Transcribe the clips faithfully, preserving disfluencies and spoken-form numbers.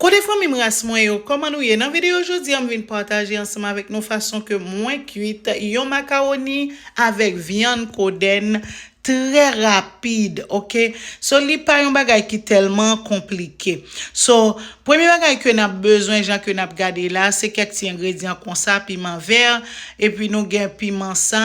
Kote fanmi m, ras mwen yo, kòman nou ye? Nan videyo jodi a, m vin pataje ansanm avèk nou fason ke mwen kwit yon makawoni avèk vyann kodenn trè rapid, oke? So, li pa yon bagay ki tèlman konplike. So, premye bagay ke n ap bezwen, jan ke n ap gade la, se kèk ti engredyan konsa, piman vè, epi nou gen piman sa.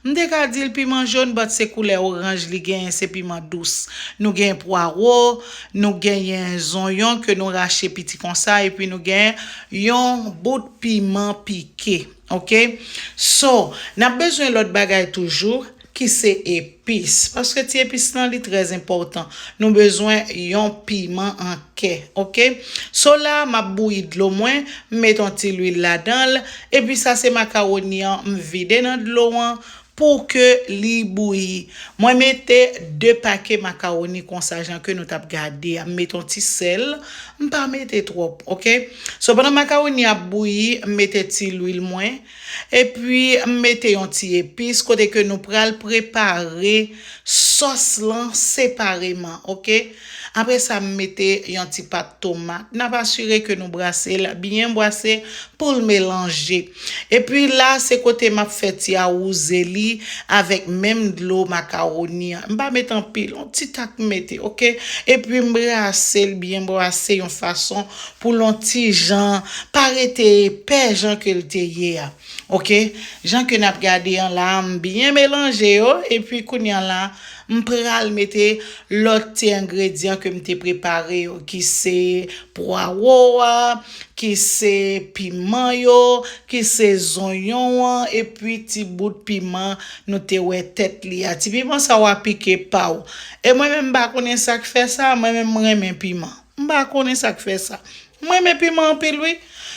M te ka di l piman jòn, but se koulè oranj li genyen, se piman dous. Nou gen pwawo, nou genyen zonyon ke nou rache piti konsa, epi nou gen yon bout piman pike. Oke? So, n ap bezwen lòt bagay toujou, ki se epis. Paske ti epis lan, li trè enpòtan. Nou bezwen yon piman an kè. Oke? So la, m ap bouyi dlo mwen, m met yon ti lwil ladan l, epi sa se makawoni an, m vide nan dlo an, pou ke li bouyi. Mwen mete de pake makawoni konsa, jan ke nou t ap gade a. M mete yon ti sèl, m pa mete twòp, oke? So, pandan makawoni ap bouyi, m mete ti lwil mwen, epi m mete yon ti epis, kote ke nou pral prepare sòs lan separeman, oke? Apre sa, m mete yon ti pat tomat. N ap asire ke nou brase l byen brase pou l melanje. Epi la, se kote m ap fè ti awouze li avèk menm dlo makawoni an. M pa met anpil, yon ti tak m mete, oke? Epi m brase l byen brase yon fason pou l yon ti jan pa rete epè jan ke l te ye a. Oke? Jan ke n ap gade an la, m byen melanje yo, epi kounye a la, m pral mete lòt ti engredyan ke m te prepare yo, ki se pwawo a, ki se piman yo, ki se zonyon an, epi ti bout piman nou te wè tèt li a. Ti piman sa w a pike pa w. E mwen menm m pa konnen sa k fè sa, mwen menm m renmen piman. M pa konnen sa k fè sa. M renmen piman anpil wi.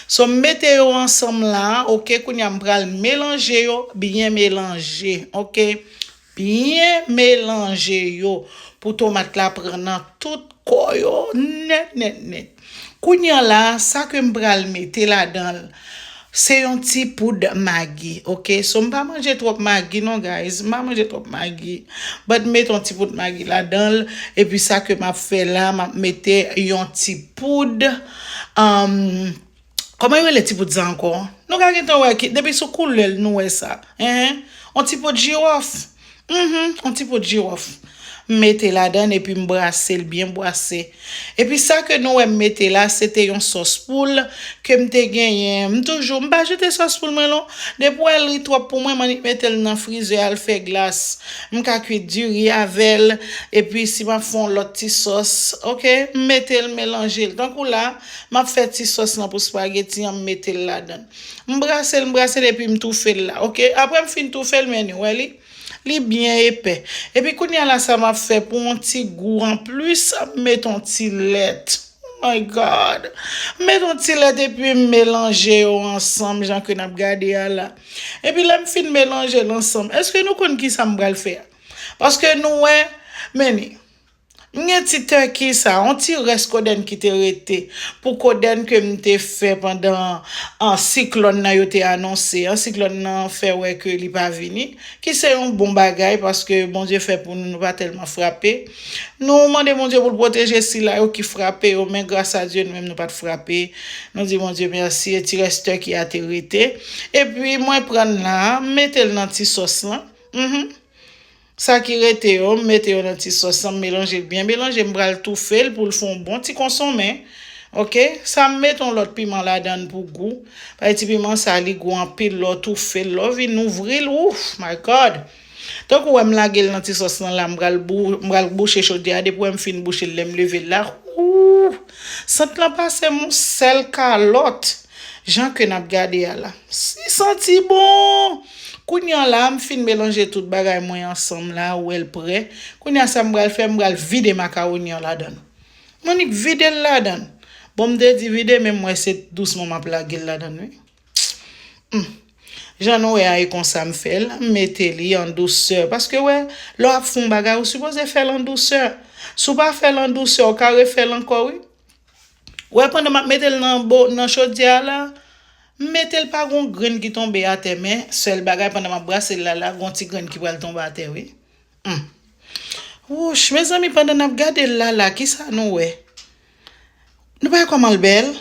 So m mete yo ansanm la, oke, kounye a m pral melanje yo, byen melanje, oke. Byen melanje yo pou tomat la pran nan tout kò yo nèt, nèt, nèt. Kounye a la, sa ke m pral mete ladan l, se yon ti poud magi, oke? So, m pa manje twòp magi non, guys. M pa manje twòp magi. But m mete yon ti poud magi ladan l. Epi sa ke m ap fè la, m ap mete yon ti poud, um, kòman yo rele ti poud sa ankò? Nou ka gentan wè ki, depi sou koulè l, nou wè sa. Hein? Yon ti poud jiwòf. Mhm, yon ti poud jiwòf. M mete ladan l epi m brase l byen brase. Epi sa ke nou wè m mete la, se te yon sòs poul ke m te genyen. M toujou, m pa jete sòs poul mwen non. Depi w wè li twòp pou mwen, m annik mete l nan frizè al fè glas. M ka kwit diri avè l. Epi si m ap fè yon lòt ti sòs, oke, m mete l, melanje l. Tankou la, m ap fè ti sòs lan pou spageti an, m mete l ladan l. M brase l, m brase l, epi m toufe l la, oke? Apre m fin toufe l, men nou wè li. Li byen epè. Epi kounye a la, sa m ap fè pou yon ti gou anplis, m met yon ti lèt. Oh my God! M met yon ti lèt epi m melanje yo ansanm, jan ke n ap gade a la. Epi lè m fin melanje l ansanm, èske nou konn ki sa m pral fè a? Paske nou wè, men ni. M gen ti tèki sa, yon ti rès kodenn ki te rete. Pou kodenn ke m te fè pandan, an, siklòn nan yo te anonse an, siklòn nan fè wè ke li pa vini, ki se yon bon bagay paske Bondye fè pou nou, nou pa tèlman frape. Nou mande Bondye pou l pwoteje sila yo ki frape yo, men gras a Dye, nou menm nou pa t frape. Nou di Bondye mèsi, e ti rès tèki a te rete. Epi mwen pran l la, m mete l nan ti sòs lan. Mhm. Sa ki rete yo, m mete yo nan ti sòs lan, m melanje l byen melanje, m pral toufe l pou l fè yon bon ti konsonmen. Oke? Sa m mete yon lòt piman ladan l pou gou. Paske ti piman sa, li gou anpil, lè w toufe l, lè w vin ouvri l, ouf, my God! Tankou w wè m lage l nan ti sòs lan la, m pral bou-, m pral bouche chodyè a, depi w wè m fin bouche l, lè m leve l la, ouf! Sant lan pase m yon sèl kalòt. Jan ke n ap gade a la. Si santi bon! Kounye a la, m fin melanje tout bagay mwen ansanm la, ou wè l prè. Kounye a sa m pral fè, m pral vide makawoni an ladan l. M annik vide l ladan l. Bon, m te di vide, men m wè se dousman m ap lage l ladan l, wi. Hmm. Jan nou wè a, e konsa m fè l, m mete li an dousè. Paske, wè, lè w ap fè yon bagay, ou sipoze fè l an dousè. Si w pa fè l an dousè, ou ka refè l ankò, wi. Wè, pandan m ap mete l nan bo-, nan chodyè a la, m mete l pa gon grenn ki tonbe atè, men sèl bagay pandan m ap brase l la, la, gon ti grenn ki pral tonbe atè, wi. Hmm. Wouch, mezanmi, pandan n ap gade l la, la, kisa nou wè? Nou pa wè kòman l bèl?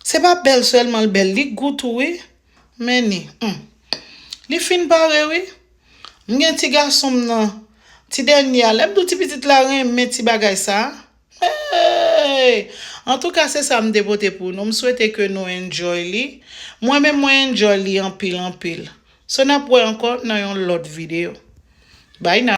Se pa bèl sèlman l bèl, li gou tou wi. Men ni, hmm. Li fin pare wi. M gen ti gason m nan, ti dènye a. Lè m di w ti pitit la renmen ti bagay sa. Hey! Antouka, se sa m te pote pou nou. M swete ke nou enjoy li. Mwen menm, mwen enjoy li anpil, anpil. So, n ap wè ankò nan yon lòt videyo. Bye now.